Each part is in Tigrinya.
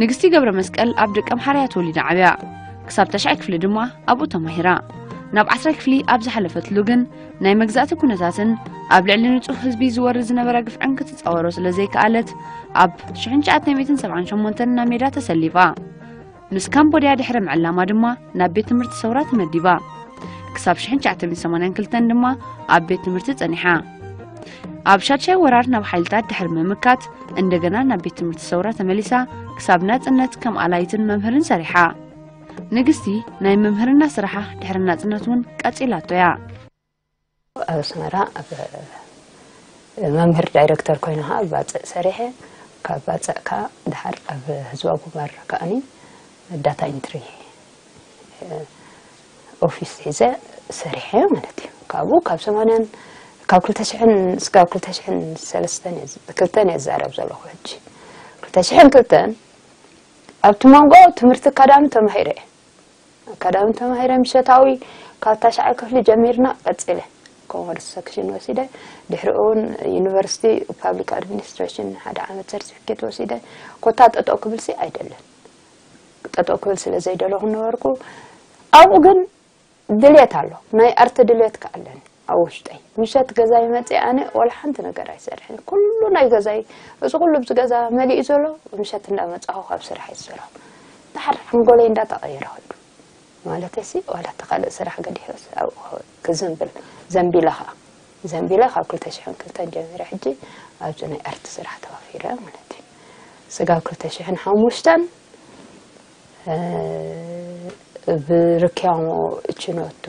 ንግስቲ ገብረ መስቀል ኣብ ደቀምሓራ እያ ተወሊዳ ዓብያ። ክሳብ ተሽዓይ ክፍሊ ድማ ኣብኡ ተማሂራ። ናብ ዓስራይ ክፍሊ ኣብ ዝሓለፈትሉ ግን ናይ መግዛእቲ ኩነታትን ኣብ ልዕሊ ንጹህ ህዝቢ ዝወርድ ዝነበረ ግፍዕን ክትጻወሮ ስለ ዘይከኣለት ኣብ ሽሕን ትሽዓተ ሚእትን ሰብዓን ሸሞንተን ናብ ሜዳ ተሰሊፋ። ምስ ካምቦድያ ድሕሪ ምዕላማ ድማ ናብ ቤት ትምህርቲ ሰውራ ተመዲባ። ክሳብ ሽሕን ትሽዓተ ሚእትን ሰማንያን ክልተን ድማ ኣብ ቤት ትምህርቲ ጸኒሓ። ኣብ ሻድሻይ ወራር ናብ ሓይልታት ድሕሪ ምምካት እንደገና ናብ ቤት ትምህርቲ ሰውራ ተመሊሳ ክሳብ ናጽነት ከም ኣላይትን መምህርን ሰሪሓ። ንግስቲ ናይ መምህርና ስራሓ ድሕሪ ናጽነት እውን ቀጺላቶ እያ። ኣብ ኣስመራ ኣብ መምህር ዳይረክተር ኮይነ ከዓ ኣብ ባጽዕ ሰሪሐ፣ ካብ ባጽዕ ከዓ ድሓር ኣብ ህዝባዊ ግንባር ከዓኒ ዳታ ኢንትሪ ኦፊስ ሒዘ ሰሪሐ ማለት እዩ። ካብኡ ካብ ሰማንያን ካብ ክልተ ሽሕን እስካብ ክልተ ሽሕን ሰለስተን እየ ዝ- ክልተን እየ ዝዛረብ ዘለኹ። ሕጂ ክልተ ሽሕን ክልተን ኣብቲ መንጎ ትምህርቲ ኣካዳሚ ተማሂረ እየ። ኣካዳሚ ተማሂረ ምሸታዊ ካብ ታሽዓይ ክፍሊ ጀሚርና ቀጺለ ኮመርስ ሰክሽን ወሲደ፣ ድሕሪኡ እውን ዩኒቨርሲቲ ፓብሊክ ኣድሚኒስትሬሽን ሓደ ዓመት ሰርቲፊኬት ወሲደ። ኮታ ጠጠው ክብልሲ ኣይደለን፣ ጠጠው ክብል ስለ ዘይደለኹ ነበርኩ። ኣብኡ ግን ድልየት ኣሎ፣ ናይ ኣርቲ ድልየት ከኣለኒ ኣብ ውሽጠይ። ምሸት ገዛይ መፅእ ኣነ ዋላ ሓንቲ ነገር ኣይሰርሕን። ኩሉ ናይ ገዛይ፣ እዚ ኩሉ ብዚ ገዛ መሊኡ ዘሎ ምሸት እንዳመፃኹ ካብ ስራሕ ይሰርሖ። ድሓር ሓንጎለይ እንዳተቐየረ ከይዱ። ማለተይሲ ዋላ እቲ ካልእ ስራሕ ገዲፈስ ኣብኡ ክዝንብል ዘንቢለ ኸዓ ዘንቢለ ካብ ክልተ ሽሕን ክልተን ጀሚረ ሕጂ ኣብዚ ናይ ኣርቲ ስራሕ ተዋፊረ ማለት እዩ። ስጋብ ክልተ ሽሕን ሓሙሽተን ብርኪያሞ እችኖቶ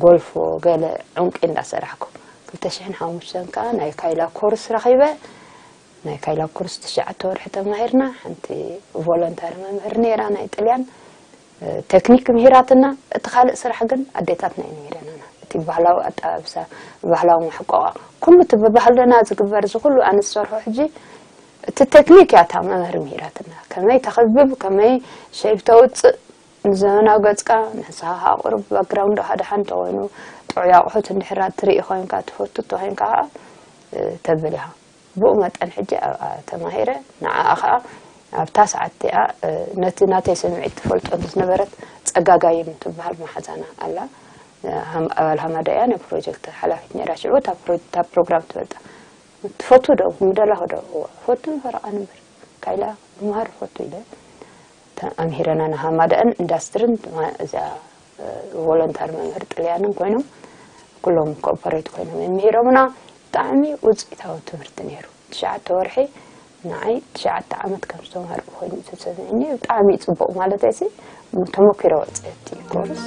ጎልፎ ገለ ዑንቂ እንዳሰራሕኩ ክልተ ሽሕን ሓሙሽተን ከዓ ናይ ካይላ ኮርስ ረኺበ። ናይ ካይላ ኮርስ ትሽዓተ ወርሒ ተማሂርና። ሓንቲ ቮለንታሪ መምህር ነይራ ናይ ጥልያን ቴክኒክ ምሂራትና። እቲ ካልእ ስራሕ ግን ኣዴታትና እየን ምሂረናና። እቲ ባህላዊ ኣጠባብሳ፣ ባህላዊ መሕቆቓ፣ ኩሉ እቲ ብባህልና ዝግበር እዚ ኩሉ ኣነ ዝሰርሖ ሕጂ እቲ ቴክኒክ እያ እታ መምህር ምሂራትና። ከመይ ተኸብብ፣ ከመይ ሸይብ ተውፅእ፣ ንዘመናዊ ገፅካ ንስኻ ከዓ ቁሩብ ባክግራውንድኻ ደሓን እንተኾይኑ፣ ጥዑይ ኣቑሑት እንድሕር ትርኢ ኮይንካ፣ ትፈቱ እንተኾይንካ ከዓ ተብል ኢኻ። ብኡ መጠን ሕጂ ኣብኣ ተማሂረ። ንዓኣ ኸዓ ኣብታ ሰዓት እቲኣ ነቲ ናተይ ስምዒት ትፈልጦ ዝነበረት ፀጋጋይም ትበሃል መሓዛና ኣላ። ኣባል ሃማዳ እያ፣ ናይ ፕሮጀክት ሓላፊት ነይራ። ሽዑ እታ ፕሮ- እታ ፕሮግራም ትፈልጣ። ትፈቱ ዶ ምደላኹ ዶ? እዋ፣ ፈቱ ፈረቓ ንበር ካይላ ምምሃር ፈቱ ኢለ። ኣምሂረና ንሃማዳእን ኢንዳስትርን እዚኣ ቮለንታር መምህር ጥልያንን ኮይኖም ኩሎም ኮኦፐሬት ኮይኖም ይምሂሮምና። ብጣዕሚ ውፅኢታዊ ትምህርቲ ነይሩ። ትሽዓተ ወርሒ ንዓይ ትሽዓተ ዓመት ከም ዝተምሃርኩ ኮይኑ እዩ ተሰሚዕኒ። ብጣዕሚ እዩ ፅቡቕ ማለት ሲ ተመኪሮ ወፅአቲ ኮርስ።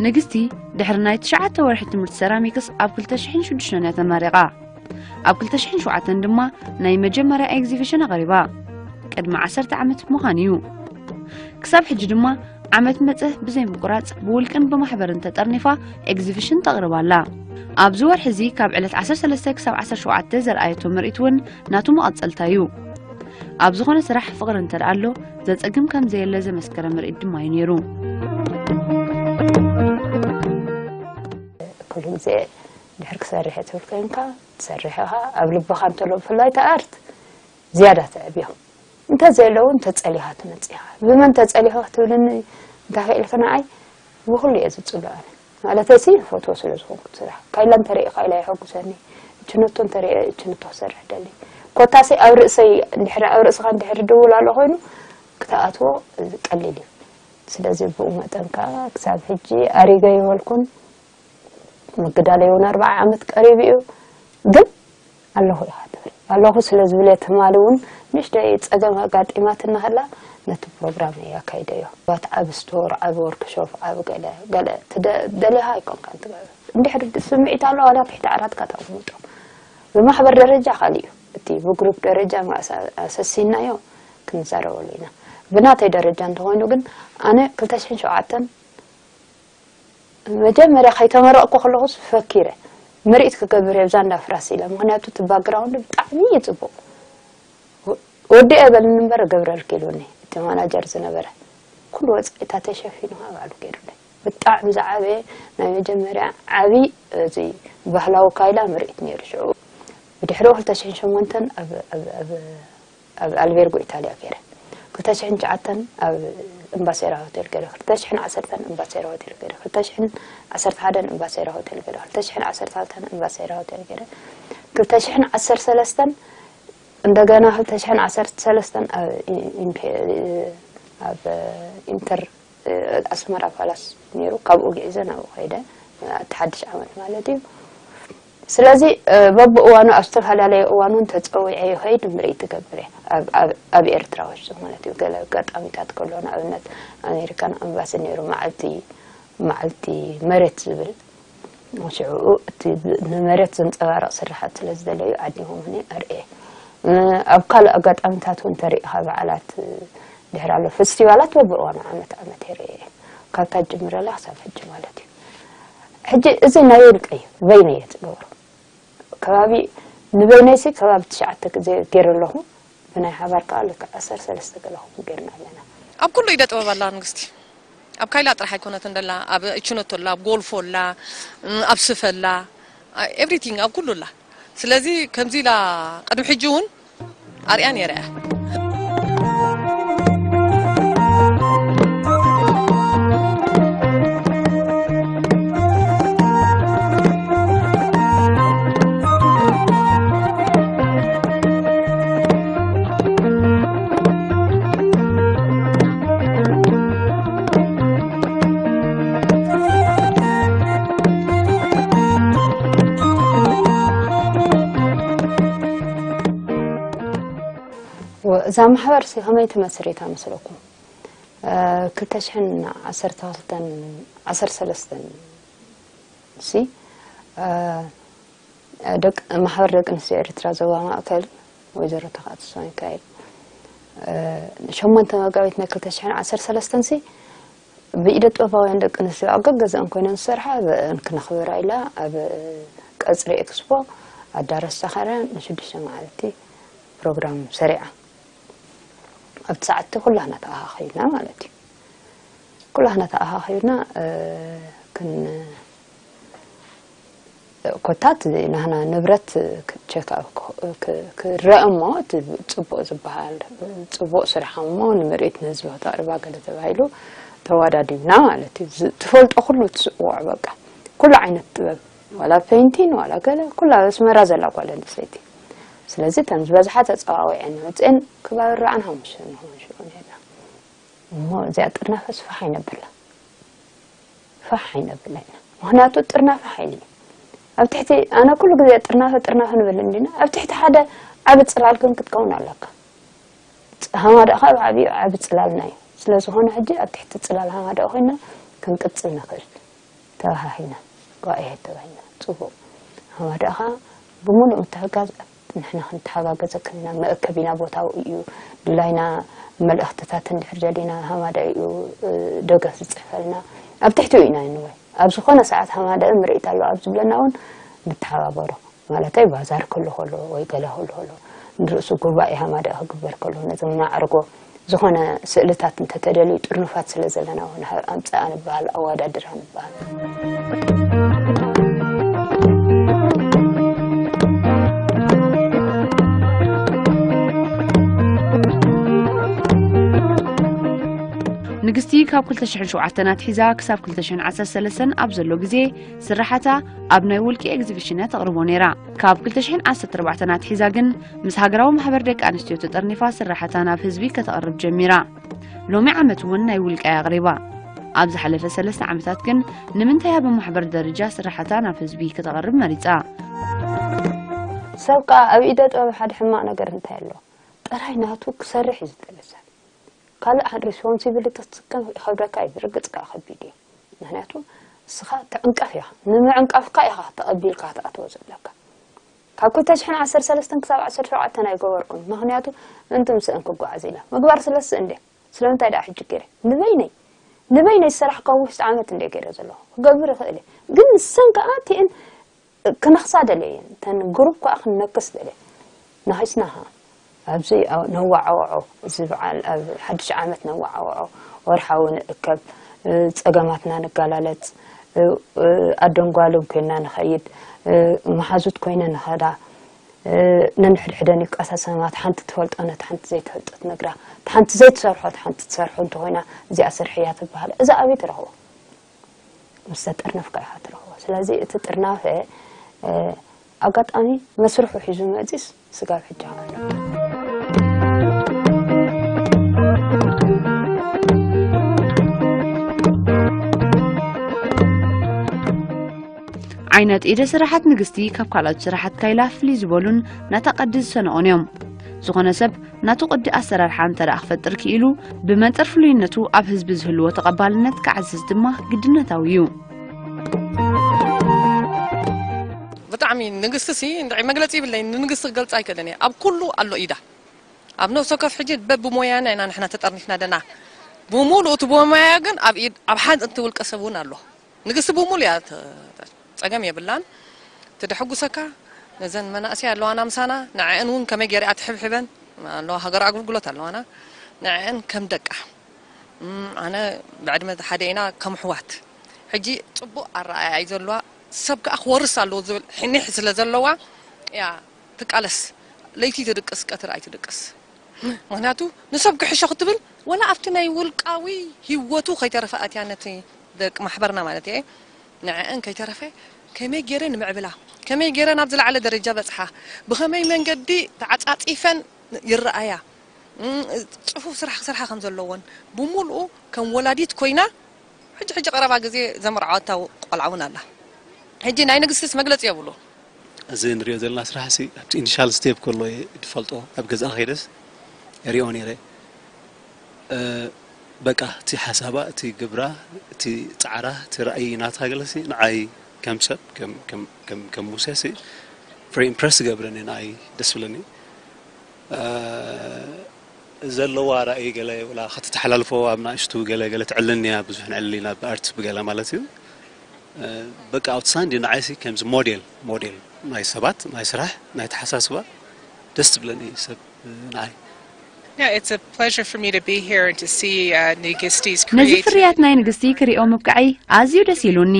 ንግስቲ ድሕሪ ናይ ትሽዓተ ወርሒ ትምህርቲ ሰራሚክስ ኣብ ክልተ ሽሕን ሽዱሽተን እያ ተመሪቓ። ኣብ ክልተ ሽሕን ሸውዓተን ድማ ናይ መጀመርያ ኤግዚቢሽን ኣቕሪባ። ቅድሚ ዓሰርተ ዓመት ምዃን እዩ። ክሳብ ሕጂ ድማ ዓመት መጸ ብዘይ ምቁራጽ ብውልቅን ብማሕበርን ተጠርኒፋ ኤግዚቢሽን ተቕርብ ኣላ። ኣብዚ ወርሒ እዚ ካብ ዕለት ዓሰርተ ሰለስተ ክሳብ ዓሰርተ ሸውዓተ ዘርኣየቶ ምርኢት እውን ናቱ መቐጸልታ እዩ። ኣብ ዝኾነ ስራሕ ፍቕሪ እንተ ደኣ ኣሎ ዘጸግም ከም ዘየለ ዘመስከረ ምርኢት ድማ እዩ ነይሩ። ኩሉ ግዜ ድሕር ክሰርሕ እየ ትብል ኮይንካ ትሰርሕ ኢኻ። ኣብ ልብኻ እንተሎ ብፍላይ እቲ ኣርት ዝያዳ ትዕብዮ። እንተዘየለ እውን ተጸሊኻ ትመጽእ ኢኻ። ብመን ተጸሊኻ ክትብልኒ እንተኽኢልኪ ንዓይ ብኹሉ እየ ዝጽሎ ኣነ። ማለተይሲ ይፈትዎ ስለ ዝኾንኩ እቲ ስራሕ። ካይላ እንተሪኤ ካይላ የሐጉሰኒ። እችነቶ እንተሪኤ እችነቶ ክሰርሕ ደሊ። ኮታሲ ኣብ ርእሰይ እንድሕር ኣብ ርእስኻ እንድሕር ድውል ኣሎ ኮይኑ ክትኣትዎ ቀሊል እዩ። ስለዚ ብኡ መጠን ከዓ ክሳብ ሕጂ ኣሪገ ይበልኩን ምግዳለይ እውን ኣርባዓ ዓመት ቀሪቡ እዩ። ግን ኣለኹ ኢኻ ትብል። ኣለኹ ስለ ዝብል እየ ትማሊ እውን ንእሽተይ ጸገም ኣጋጢማትና ከላ ነቲ ፕሮግራም እየ ኣካይደዮ። ባት ዓብ ስቶር፣ ዓብ ወርክሾፕ፣ ዓብ ገለ ገለ ትደ- ደሊኻ ኣይኮንካን ትገብር። እንድሕር ስምዒት ኣሎ ዋላ ትሕቲ ዓራትካ ተቕምጦ። ብማሕበር ደረጃ ካልእ እዩ። እቲ ብግሩፕ ደረጃ ማእሳ- ኣሰሲናዮ ክንዛረበሉ ኢና። ብናተይ ደረጃ እንተኾይኑ ግን ኣነ ክልተ ሽሕን ሸውዓተን መጀመርያ ከይተመረቕኩ ከለኹስ ፈኪረ ምርኢት ክገብር እየ ብዛ እንዳ ፍራስ ኢለ። ምኽንያቱ እቲ ባክግራውንድ ብጣዕሚ እዩ ጽቡቕ። ወ- ወዲ እየ በልኒ እምበር እገብረልኪ ኢሉኒ እቲ ማናጀር ዝነበረ። ኩሉ ወጻኢታተይ ሸፊኑ ካብ ባዕሉ ገይሩለይ። ብጣዕሚ ዝዓበየ ናይ መጀመርያ ዓቢ እዚ ባህላዊ ካይላ ምርኢት ነይሩ ሽዑ። ብድሕሪኡ ክልተ ሽሕን ሸሞንተን ኣብ ኣብ ኣብ ኣብ ኣልቤርጎ ኢታልያ ገይረ። ክልተ ሽሕን ትሽዓተን ኣብ እምባሴራ ሆቴል ገይረ። ክልተ ሽሕን ዓሰርተን እምባሴራ ሆቴል ገይረ። ክልተ ሽሕን ዓሰርተ ሓደን እምባሴራ ሆቴል ገይረ። ክልተ ሽሕን ዓሰርተ ክልተን እምባሴራ ሆቴል ገይረ። ክልተ ሽሕን ዓሰርተ ሰለስተን እንደገና ክልተ ሽሕን ዓሰርተ ሰለስተን ኣብ ኢ- ኢምፔ- ኣብ ኢንተር ኣስመራ ፓላስ ነይሩ። ካብኡ ግዒዘ ናብኡ ከይደ። እቲ ሓድሽ ዓመት ማለት እዩ። ስለዚ በብእዋኑ ኣብ ዝተፈላለየ እዋን እውን ተፀዊዐ ይኸይድ ምርኢት ትገብር እየ። ኣብ- ኣብ- ኣብ ኤርትራ ውሽጢ ማለት እዩ። ገለ ኣጋጣሚታት ከሎ ንኣብነት ኣሜሪካን ኣምባሲ ነይሩ መዓልቲ መዓልቲ መሬት ዝብል ሽዑ እቲ ብ- ንመሬት ዘንፀባርቕ ስራሓት ስለ ዝደለዩ ዓዲጎምኒ ኣርእየ። ኣብ ካልእ ኣጋጣሚታት እውን ተሪኢኻ በዓላት ድሕር ኣሎ ፌስቲቫላት በብእዋኑ ዓመት ዓመት የርእየ እየ። ካብታ ጅምረላ ክሳብ ሕጂ ማለት እዩ። ሕጂ እዚ ናይ ውልቀ እዩ፣ በይነየ ዝገብሮ። ከባቢ ንበይነይሲ ከባቢ ትሽዓተ ግዜ ገይረ ኣለኹ። ብናይ ሓባር ከዓ ልክዕ ዓሰርተ ሰለስተ ገለኹም ገይርና ኣለና። ኣብ ኩሉ ኢደ ጥበብ ኣላ ንግስቲ። ኣብ ካይላ ጥራሕ ኣይኮነትን ደላ፣ ኣብ እችነቶ ኣላ፣ ኣብ ጎልፎ ኣላ፣ እም፣ ኣብ ስፈ ኣላ፣ አ- ኤቭሪቲንግ ኣብ ኩሉ ኣላ። ስለዚ ከምዚ ኢላ ቅድሚ ሕጂ እውን ኣርያ ነይረ እያ። እዛ ማሕበር ሲ ከመይ ተመስሪታ መስለኩም? ክልተ ሽሕን ዓሰርተ ክልተን ዓሰርተ ሰለስተን ሲ ደቂ ማሕበር ደቂ ኣንስትዮ ኤርትራ ዞባ ማእከል ወይዘሮ ተኻእትሶ ሚካኤል ሸሞንተ መጋቢት ናይ ክልተ ሽሕን ዓሰርተ ሰለስተን ሲ ብኢደ ጥበባውያን ደቂ ኣንስትዮ ኣብ ገገዘአን ኮይነን ዝሰርሓ በአን ክነኽብራ ኢላ ኣብ ቀጽሪ ኤክስፖ ኣዳራሽ ሳኻርያ ንሽዱሽተ መዓልቲ ፕሮግራም ሰሪዓ። ኣብቲ ሰዓትቲ ኩላህና ተኣኻኺብና ማለት እዩ። ኩላህና ተኣኻኺብና ክን ኮታት ናህና ንብረት ቸክ ኣፕ ክረአ እሞ እቲ ፅቡቅ ዝበሃል ፅቡቅ ስራሕ እሞ ንምርኢት ንህዝቢ ክተቅርባ ገለ ተባሂሉ ተዋዳዲብና ማለት እዩ። ትፈልጦ ኩሉ ትስእዎ በቃ ኩሉ ዓይነት ጥበብ ዋላ ፔይንቲን ዋላ ገለ ኩላ ኣስመራ ዘላ ጓል ኣንስተይቲ። ስለዚ እተን ዝበዝሓ ተፀዋዊዐን መፅኤን ክባብራዕን ሓሙሽተ ንኸውን ሽዑ ነርና። እሞ እዚኣ ጥርናፈ ስፋሕ ኣይነብላ ፋሕ ኣይነብላ ኢና። ምክንያቱ ጥርናፈ ሓይሊ እዩ። ኣብ ትሕቲ ኣነ ኩሉ ግዜ ጥርናፈ ጥርናፈ ንብል እንዲና ኣብ ትሕቲ ሓደ ዓቢ ፅላል ግን ክትከውን ኣለካ። ሃማዳእካ ኣብ ዓብዩ ዓቢ ፅላልና እዩ። ስለዝኾነ ሕጂ ኣብ ትሕቲ ፅላል ሃማዳእ ኮይና ክንቅፅል ንኽእል። ተባሃሂና ጓኤ ተባሂና ፅቡቕ ሃማዳእኻ ብምሉእ ምትሕጋዝ ንሕና ክንተሓጋገዘክን ኢና። መእከቢና ቦታዊ እዩ ድላይና። መልእኽትታት እንድሕር ደሊና ሃማዳእኡ ደገፍ ዝፅሕፈልና ኣብ ትሕቲኡ ኢና ንወይ ኣብ ዝኾነ ሰዓት ሃማዳእ ምርኢት ኣሎ ኣብ ዝብለና እውን ንተሓባበሮ። ማለተይ ባዛር ክህሉ ከሎ ወይ ገለ ክህሉ ከሎ ንርእሱ ጉባኤ ሃማዳእ ክግበር ከሎ ነዞም ናዕርጎ ዝኾነ ስእልታት እንተተደልዩ ጥርኑፋት ስለ ዘለና ንሃብ ኣምፅኣ ንበሃል ኣወዳድራ ንበሃል። ንግስቲ ካብ ክልተ ሽሕን ሸውዓተን ኣትሒዛ ክሳብ ክልተ ሽሕን ዓሰርተ ሰለስተን ኣብ ዘሎ ግዜ ስራሓታ ኣብ ናይ ውልቂ ኤግዚቢሽናት ተቕርቦ ነይራ። ካብ ክልተ ሽሕን ዓሰርተ ኣርባዕተን ኣትሒዛ ግን ምስ ሃገራዊ ማሕበር ደቂ ኣንስትዮ ተጠርኒፋ ስራሓታ ናብ ህዝቢ ከተቕርብ ጀሚራ። ሎሚ ዓመት እውን ናይ ውልቃ ኣቕሪባ። ኣብ ዝሓለፈ ሰለስተ ዓመታት ግን ንምንታይ ኣብ ማሕበር ደረጃ ስራሓታ ናብ ህዝቢ ከተቕርብ መሪፃ? ሰብ ከዓ ኣብ ኢደ ጥበብ ሓደ ሕማቕ ነገር እንታይ ኣሎ? ጥራይ ናቱ ክሰርሕ እዩ ዝደሊ ሰብ። ካልእ ሓደ ሪስፖንሲቢሊቲ ክትስከም ይኸብደካ እዩ። ብርግጽ ከኣ ከቢድ እዩ። ምኽንያቱ ንስኻ ትዕንቀፍ ኢኻ። ንምዕንቃፍካ ኢኻ ተቐቢልካ ክትኣትዎ ዘለካ። ካብ ክልተ ሽሕን ዓሰርተ ሰለስተን ክሳብ ዓሰርተ ሸውዓተን ኣይገበርኩን። ምኽንያቱ ምእንቲ ምስአን ክጓዓዝ ኢለ። ምግባር ስለ ዝስእን ድየ? ስለምንታይ ደኣ ሕጂ ገይረ? ንበይነይ፣ ንበይነይ ዝሰራሕካዎ ውሽጢ ዓመት እንድየ ገይረ ዘለኹ። ክገብር ይኽእል እየ። ግን ንሰን ከኣ እቲአን ክነኽሳ ደለየን። እተን ግሩፕ ከኣ ክንነክስ ደለየን። ነኺስና ኸኣ ኣብዚ ኣብ ነዋዓውዖ፣ እዚ በዓል ኣብ ሓድሽ ዓመት ነዋዓውዖ፣ ወርሓዊ ንእከብ፣ እ፣ ጸገማትና ንጋላለጽ፣ እ፣ እ፣ ኣደን ጓልን ኮይንና ንኸይድ፣ እ፣ መሓዙት ኮይነ ንኸዳ፣ እ፣ ነንሕድሕደን ይቀሳሰማ፣ እቲ ሓንቲ ትፈልጦ ነቲ ሓንቲ ዘይትፈልጦ ትነግራ፣ እቲ ሓንቲ ዘይትሰርሖ እቲ ሓንቲ ትሰርሖ እንተኾይና፣ እዚኣ ስርሕያ ትበሃል። እዛ ኣበይ ትረኽቦ? ምስ ተጠርነፍካ ኢኻ ትረኽቦ። ስለዚ እቲ ጥርናፈ፣ እ፣ ኣጋጣሚ መስርሑ ሒዙ መጺስ ስጋብ ሕጂ ኸኣ ኣሎ። ዓይነት ኢደ ስራሓት ንግስቲ ካብ ካልኦት ስራሓት ካይላ ፍልይ ዝበሉን ናታ ቅዲ ዝሰነቑን እዮም። ዝኾነ ሰብ ናቱ ቅዲ ኣሰራርሓ እንተ ደኣ ክፈጥር ክኢሉ፣ ብመንጽር ፍሉይነቱ ኣብ ህዝቢ ዝህልዎ ተቐባልነት ክዓዝዝ ድማ ግድነታዊ እዩ። ብጣዕሚ ንግስቲ ሲ እንድዒ መግለጺ ይብለይ፣ ንንግስቲ ክገልጻ ኣይክእልን እየ። ኣብ ኩሉ ኣሎ ኢዳ። ኣብ ነፍሲ ወከፍ ሕጂ በብሞያና ኢና ንሕና ተጠርኒፍና ደና። ብሙሉእ እቲ ብሞያ ግን ኣብ ኢድ፣ ኣብ ሓንቲ ውልቀ ሰብ እውን ኣሎ። ንግስቲ ብሙሉ እያ ተ-፣ ጸገም የብላን። ትደሐጉሰካ ነዘን መናእሰይ ኣለዋና ምሳና፣ ንዐአን እውን ከመይ ገይራ ትሕብሕበን ኣለዋ፣ ሃገር ኣገልግሎት ኣለዋና። ንዐአን ከም ደቃ፣ እም፣ ኣነ ብዕድመ ሓደ ኢና ከም ኣሕዋት። ሕጂ ጽቡቕ ኣረኣእያ እዩ ዘለዋ፣ ሰብ ከኣ ክወርስ ኣለዎ ዝብል ሕኒሕ ስለ ዘለዋ እያ ትቃለስ። ለይቲ ትድቅስ፣ ቀትሪ ኣይትድቅስ። ምኽንያቱ ንሰብ ክሕሾ ክትብል፣ ወላ ኣብቲ ናይ ውልቃዊ ህይወቱ ከይተረፈ ኣትያ ነቲ ደቂ ማሕበርና ማለት እየ፣ ንዐአን ከይተረፈ ከመይ ገይረ ንምዕብላ፣ ከመይ ገይረ ናብ ዝለዓለ ደረጃ በጽሓ፣ ብኸመይ መንገዲ ተዓጻጺፈን ይረኣያ፣ እም፣ ጽፉፍ ስራሕ ክሰርሓ ከም ዘለዎን፣ ብምሉኡ ከም ወላዲት ኮይና፣ ሕጂ ሕጂ ቀረባ ግዜ ዘመርዓወታ ቆልዓ እውን ኣላ። ሕጂ ናይ ንግስቲስ መግለጺ የብሉ። እዚ ንሪኦ ዘለና ስራሕ ሲ ኣብቲ ኢኒሻል ስቴፕ ከሎ እየ ዝፈልጦ። ኣብ ገዛኣ ከይደስ እሪኦ ነይረ። እ፣ በቃ እቲ ሓሳባ፣ እቲ ግብራ፣ እቲ ጻዕራ፣ እቲ ራእይ ናታ ገለሲ ንዓይ ከም ሰብ፣ ከም፣ ከም፣ ከም፣ ከም ሙሴ ሲ ቨሪ ኢምፕረስ ዝገብረኒ፣ ንዓይ ደስ ብለኒ። እ፣ ዘለዋ ራእይ ገለ ወላ ከተተሓላልፎ ኣብ ናእሽቱ ገለ ገለ ትዕልን እያ፣ ብዙሕ ንዕልል ኢና ብኣርት ብገለ ማለት እዩ። እ፣ በቃ ኣውትስታንዲንግ ንዓይሲ ከምዚ ሞዴል፣ ሞዴል ናይ ሰባት፣ ናይ ስራሕ፣ ናይ ተሓሳስባ ደስ ትብለኒ ሰብ፣ እ፣ ንዓይ። Yeah, it's a pleasure for me to be here and to see, uh, Nigisti's ነዚ creativity. ፍርያት ናይ ንግስቲ ክሪኦ ምብቃዓይ ኣዝዩ ደስ ኢሉኒ።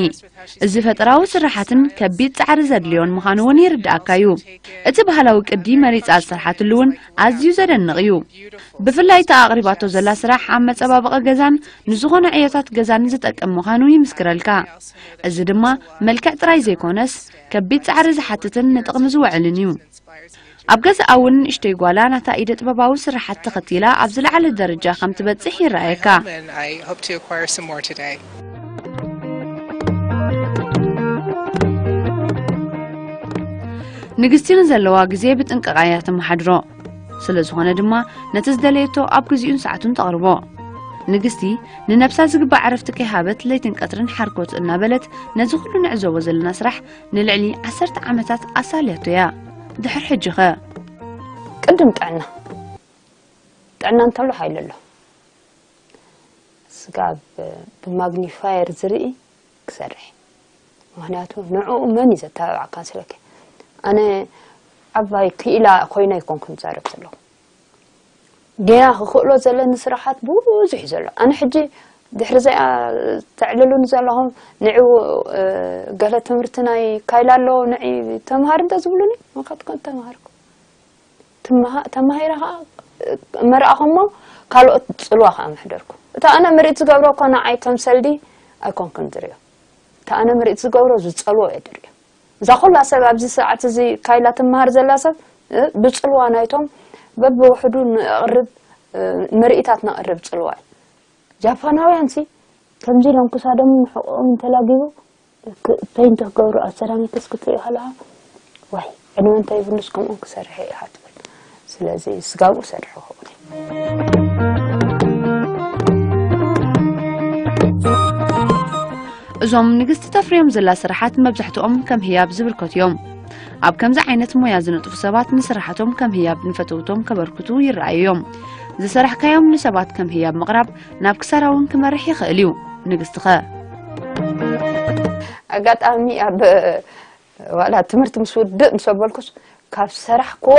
እዚ ፈጠራዊ ስራሓትን ከቢድ ጻዕሪ ዘድልዮን ምዃኑ እውን ይርድኣካ እዩ። እቲ ባህላዊ ቅዲ መሪጻ ዝሰርሓትሉ እውን ኣዝዩ ዘደንቕ እዩ። ብፍላይ እቲ ኣቕሪባቶ ዘላ ስራሕ ኣብ መጸባበቒ ገዛን ንዝኾነ ዕዮታት ገዛን ዝጠቅም ምዃኑ ይምስክረልካ። እዚ ድማ መልክዕ ጥራይ ዘይኮነስ፣ ከቢድ ጻዕሪ ዝሓትትን ንጥቕሚ ዝውዕልን እዩ። ኣብ ገዛኣ እውን ንእሽተይ ጓላ ናታ ኢደ ጥበባዊ ስራሓት ተኸቲላ ኣብ ዝለዓለ ደረጃ ከም ትበጽሕ ይረኣየካ። And I hope to acquire some more today. ንግስቲ ንዘለዋ ግዜ ብጥንቃቐ እያ ተመሓድሮ። ስለ ዝኾነ ድማ ነቲ ዝደለየቶ ኣብ ግዜኡን ሰዓቱን ተቕርቦ። ንግስቲ ንነብሳ ዝግባእ ዕረፍቲ ከይሃበት ለይትን ቀትርን ሓርኮት እናበለት ነዚ ኩሉ ንዕዘቦ ዘለና ስራሕ ንልዕሊ ዓሰርተ ዓመታት ኣሳልያቶ እያ። ድሕር ሕጂ ኸ? ቅድም ጥዕና። ጥዕና እንተሎ ሓይሊ ኣሎ። ስጋብ ብማግኒፋየር ዝርኢ ክሰርሕ። ምኽንያቱ ንዕኡ መን እዩ ዘተባብዓካ ስለ ኣነ ዓባይ ክኢላ ኮይነ ኣይኮንኩን ዝዛረብ ዘለኹ። ገና ክኽእሎ ዘለኒ ስራሓት ብዙሕ እዩ ዘሎ። ኣነ ሕጂ ድሕሪ እዚኣ ተዕልሉኒ ዘለኹም ንዕኡ፣ እ፣ ገለ ትምህርቲ ናይ ካይላ ኣሎ ንዒ ተምሃር እንተ ዝብሉኒ፣ ምኻድ ኮን ተምሃርኩ። ትምሃ-፣ ተማሂረ ኸዓ መርኣኹሞ ካልኦት ጽልዋ ኸዓ መሕደርኩ። እታ ኣነ ምርኢት ዝገብሮ እኮ ንዓይ ከም ሰልዲ ኣይኮንኩን ዝርእዮ። እታ ኣነ ምርኢት ዝገብሮ ዝጸልዎ እየ ዝርእዮ። እዛ ኹላ ሰብ ኣብዚ ሰዓት እዚ ካይላ ትመሃር ዘላ ሰብ፣ እ፣ ብጽልዋ ናይቶም በብውሕዱ ነቕርብ፣ እ፣ ምርኢታት ነቕርብ ጽልዋ እዩ። ጃፓናውያን ሲ ከምዚ ኢሎም ክሳዶምን ሕቖኦም እንተላጊቡ ክ-፣ ፔይንት ክገብሩ ኣብ ሰራሚክስ ክትሪኢ ከለኻ፣ ዋይ፣ ዕድመ እንተይብሉስ ከምኦም ክሰርሕ እየ ኢኻ ትብል። ስለዚ ስጋብኡ ሰርሑ ክኸውን እዩ። እዞም ንግስቲ ተፍርዮም ዘላ ስራሓት መብዛሕትኦም ከም ህያብ ዝብርከቱ እዮም። ኣብ ከምዚ ዓይነት ሞያ ዝነጥፉ ሰባት ንስራሓቶም ከም ህያብ ንፈተውቶም ከበርክቱ ይረኣዩ እዮም። ዝሰራሕካዮም ንሰባት ከም ህያብ ምቕራብ ናብ ክሳራ እውን ክመርሕ ይኽእል እዩ። ንግስቲ ኸ? ኣጋጣሚ ኣብ ዋላ ትምህርቲ ምስ ውድእ ምስ ኣበልኩስ ካብ ሰራሕክዎ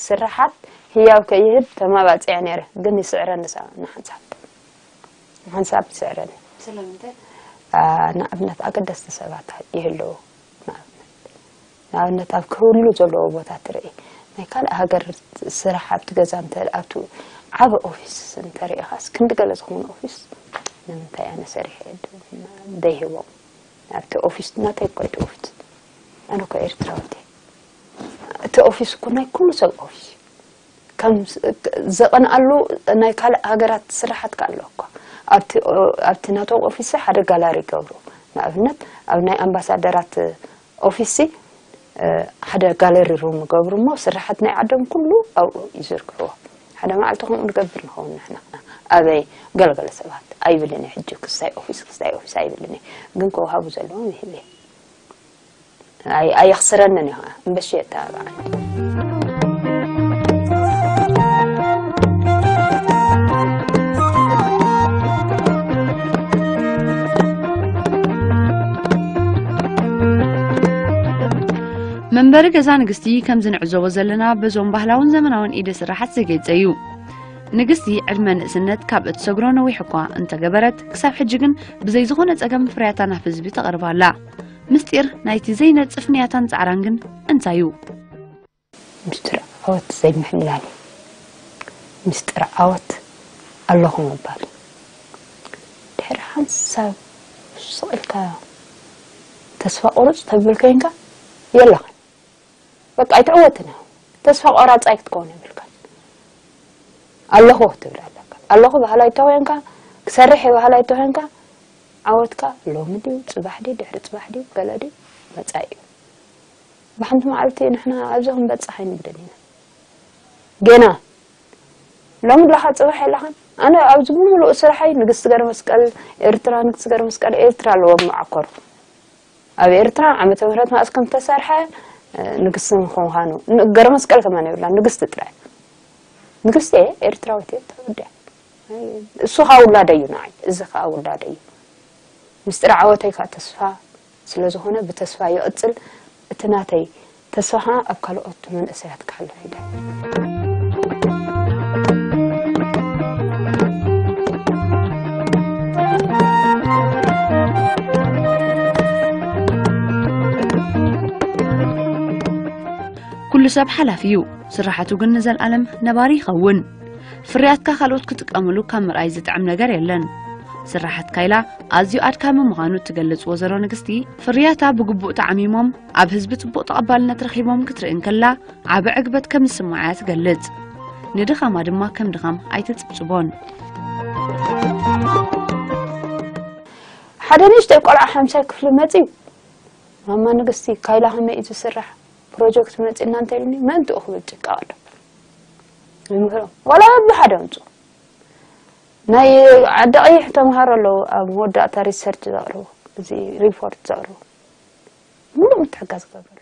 ስራሓት ህያብ ከይህብ ተማባፅዐ ነይረ፣ ግን ይስዕረኒ ሳ ንሓንሳብ ንሓንሳብ ይስዕረኒ። ስለምንታይ? ንኣብነት ኣገደስቲ ሰባት ይህልዉ። ንኣብነት ኣብ ክህሉ ዘለዎ ቦታ ትርኢ ናይ ካልእ ሃገር ስራሕ ኣብቲ ገዛ እንተ ኣብቲ ዓበ ኦፊስ እንተሪኢኻስ ክንዲ ገለ ዝኸውን ኦፊስ ንምንታይ ኣነ ሰሪሐ ደይህቦም ኣብቲ ኦፊስ ናተይ እኮ እቲ ኦፊስ ኣነ እኮ ኤርትራዊት እየ። እቲ ኦፊስ እኮ ናይ ኩሉ ሰብ ኦፊስ እዩ። ከም ዘቐንኣሉ ናይ ካልእ ሃገራት ስራሓት ከ ኣሎ እኮ ኣብቲ ናቶም ኦፊስ ሓደ ጋላሪ ይገብሩ። ንኣብነት ኣብ ናይ ኣምባሳደራት ኦፊስ ሓደ ጋለሪ ሩም ይገብሩ እሞ ስራሓት ናይ ዓዶም ኩሉ ኣብኡ ይዝርግሕዎ። ሓደ መዓልቲ ከምኡ ንገብር ንኸውን ንሕና ከኣ ኣበይ ገለገለ ሰባት ኣይብልን እየ ሕጂ ክስታይ ኦፊስ ክስታይ ኦፊስ ኣይብልን እየ ግን ክወሃቡ ዘለዎም ይህብ እየ። ኣየኽስረንን እዩ ከዓ እምበሺ የተባባዓኒ። መንበሪ ገዛ ንግስቲ ከምዚ ንዕዘቦ ዘለና በዞም ባህላውን ዘመናውን ኢደ ስራሓት ዘጌፀ እዩ። ንግስቲ ዕድመ ንእስነት ካብ እትሰግሮ ነዊሕ እኳ እንተገበረት ክሳብ ሕጂ ግን ብዘይ ዝኾነ ፀገም ፍርያታ ናብ ህዝቢ ተቕርብ ኣላ። ምስጢር ናይቲ ዘይነፅፍ ንያታን ፃዕራን ግን እንታይ እዩ? ምስጢር ዓወት ዘይምሕላል እዩ። ምስጢር ዓወት ኣለኹ ምባል እዩ። ድሕሪ ሓንሳብ ስቕ ኢልካ ተስፋ ቁርፅ ተብል ኮይንካ የለኽን። በቃ ኣይትዕወትን ኢኻ። ተስፋ ቆራፃይ ክትከውን የብልካን። ኣለኹ ክትብል ኣለካ። ኣለኹ በሃላይ ተኮይንካ፣ ክሰርሕ እየ በሃላይ ተኮይንካ ዓወትካ ሎሚ ድዩ ፅባሕ ድዩ ድሕሪ ፅባሕ ድዩ ገለ ድዩ መፃኢ እዩ። ብሓንቲ መዓልቲ ንሕና ኣብዚ ክንበፅሕ ኣይንብልን ኢና። ጌና ሎሚ ኣለኻ ፅባሕ የለኻን። ኣነ ኣብዚ ብምሉእ ስራሐይ ንግስቲ ገረመስቀል ኤርትራ ንግስቲ ገረመስቀል ኤርትራ ኣለዎም መዓኮሩ ኣብ ኤርትራ ዓመተ ምህረት መኣስ ከም ተሰርሐ ንግስቲ ምዃኑ ገረመስቀል ከማን የብላ ንግስቲ ጥራይ ንግስቲ እየ ኤርትራዊት እየ ተወዲኣ እሱ ከዓ ውላደይ እዩ ንዓይ እዚ ከዓ ውላደይ እዩ ምስጢር ዓወተይ ከዓ ተስፋ ስለዝኾነ ብተስፋ ይቕፅል እቲ ናተይ ተስፋ ከዓ ኣብ ካልኦት መንእሰያት ክሓልፍ ይደሊ ኩሉ ሰብ ሓላፊ እዩ፣ ስራሓቱ ግን ንዘልኣለም ነባሪ ይኸውን። ፍርያትካ ካልኦት ክጥቀምሉ ካብ ምርኣይ ዝጥዕም ነገር የለን። ስራሓት ካይላ ኣዝዩ ኣድካሚ ምዃኑ እትገልጽ ወይዘሮ ንግስቲ፣ ፍርያታ ብግቡእ ተዓሚሞም ኣብ ህዝቢ ጽቡቕ ተቐባልነት ረኺቦም ክትርኢ እንከላ ዓቢ ዕግበት ከም ዝስምዓ እያ ትገልጽ። ንድኻማ ድማ ከም ድኻም ኣይትጽብጽቦን። ሓደ ንእሽተይ ቆልዓ ሓምሳይ ክፍሊ መፅዩ ማማ ንግስቲ ካይላ ከመይ እዩ ዝስራሕ ፕሮጀክት መፂእና እንተኢሉኒ ምእንትኡ ክብል ጭቃ ቀደም ይምህሮም ዋላ በብሓደ ኣምፁ ናይ ዓዲ ቀይሕ ተምሃሮ ኣለዉ ኣብ መወዳእታ ሪሰርች ዘቕርቡ እዚ ሪፖርት ዘቕርቡ ምሉእ ምትሕጋዝ ክገብረሉ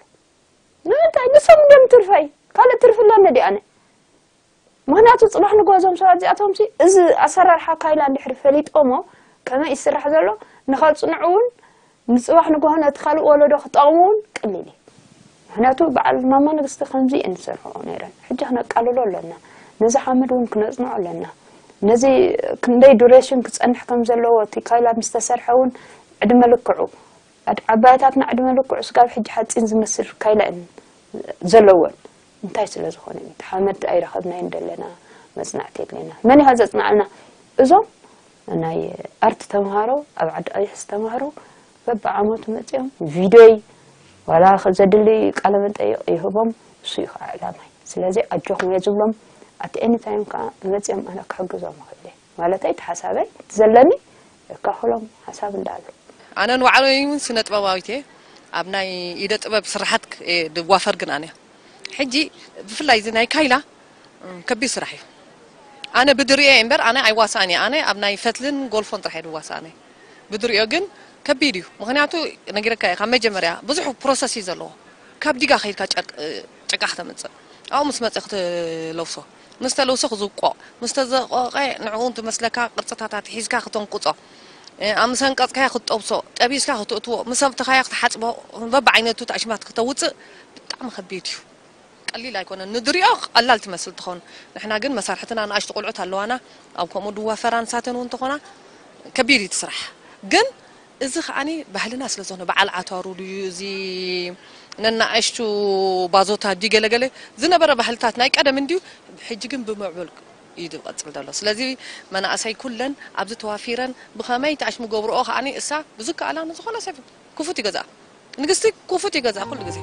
ንምንታይ ንሶም እንዲዮም ትርፈይ ካልእ ትርፊ ኣለኒ ዲኣነ ምኽንያቱ ፅባሕ ንግሆ እዞም ሰባት እዚኣቶም ሲ እዚ ኣሰራርሓ ካይላ እንድሕር ፈሊጦሞ ከመይ ይስራሕ ዘሎ ንኸፅንዑ እውን ንፅባሕ ንግሆ ነቲ ካልእ ወለዶ ክጠቕሙ እውን ቀሊል እዩ። ምኽንያቱ በዓል ማማ ንግስቲ ከምዚ እየን ዝሰርሕኦ ነይረን። ሕጂ ክነቃልሎ ኣለና። ነዚ ሓመድ እውን ክነፅንዖ ኣለና። ነዚ ክንደይ ዱሬሽን ክፀንሕ ከም ዘለዎ እቲ ካይላ ምስ ተሰርሐ እውን ዕድመ ልክዑ ዓባያታትና ዕድመ ልክዑ ስጋብ ሕጂ ሓፂን ዝመስል ካይላ እየን ዘለወን። እንታይ ስለ ዝኾነ እዩ? እቲ ሓመድ ኣይረኸብናዮን ደለና፣ መፅናዕቲ የድልየና። መን እዩ ከ ዘፅንዓልና? እዞም ናይ ኣርት ተምሃሮ ኣብ ዓዲ ቀይሕ ዝተምሃሩ በብዓመቱ መፂኦም ቪድዮይ ዋላ ዘድሊ ቃለ መጠይቕ ይህቦም እሱ እዩ ከዓ ዕላማይ። ስለዚ ኣጆኹም እየ ዝብሎም። ኣቲ ኤኒ ታይም ከዓ መፂኦም ኣነ ክሕግዞም ይኽእል እየ። ማለተይ እቲ ሓሳበይ እቲ ዘለኒ የካፍሎም ሓሳብ እንዳኣሉ። ኣነ ንባዕለይ እውን ስነ ጥበባዊት እየ። ኣብ ናይ ኢደ ጥበብ ስራሓት እየ ድዋፈር ግን ኣነ ሕጂ ብፍላይ እዚ ናይ ካይላ ከቢድ ስራሕ እዩ። ኣነ ብድሪኦ እየ እምበር ኣነ ኣይዋሳእን እየ። ኣነ ኣብ ናይ ፈትልን ጎልፎን ጥራሕ እየ ድዋሳእ ኣነ ብድሪኦ ግን ከቢድ እዩ። ምኽንያቱ፣ ነጊረካ እየ፣ ካብ መጀመርያ ብዙሕ ፕሮሰስ እዩ ዘለዎ። ካብ ዲጋ ከይድካ ጨርቅ ጭቃ ክተምፅእ፣ ኣብኡ ምስ መፀ ክትለውሶ፣ ምስ ተለውሶ ክዝቆ፣ ምስ ተዘቆቀ ንዕኡ ትመስለካ ቅርፅታት ሒዝካ ክተንቁፆ፣ ኣብ ምስ ኣንቀፅካዮ ክትጠብሶ፣ ጠቢስካ ክትእትዎ፣ ምስ ኣብትኻዮ ክትሓፅቦ፣ በብዓይነቱ ታሽማት ክተውፅእ ብጣዕሚ ከቢድ እዩ። ቀሊል ኣይኮነን። ንድሪኦ ቀላል ትመስል ትኾን፣ ንሕና ግን መሳርሕትና ንኣሽቱ ቆልዑት ኣለዋና፣ ኣብ ከምኡ ድዋ ፈራንሳተን እውን ተኾና ከቢድ እዩ እቲ ስራሕ። ግን እዚ ከዓኒ ባህልና ስለ ዝኾነ፣ በዓል ዓታሩ ድዩ፣ እዚ ነናእሽቱ ባዞታት ድዩ፣ ገለገለ ዝነበረ ባህልታት ናይ ቀደም እንድዩ። ሕጂ ግን ብምዕቡል እዩ ዝቐፅል ዘሎ። ስለዚ መናእሰይ ኩለን ኣብዚ ተዋፊረን ብኸመይ ተኣሽሙ ገብርኦ ከዓኒ እሳ ብዝከኣላ ንዝኾነ ሰብ ክፉት ይገዝኣ፣ ንግስቲ ክፉት ይገዝኣ ኩሉ ግዜ።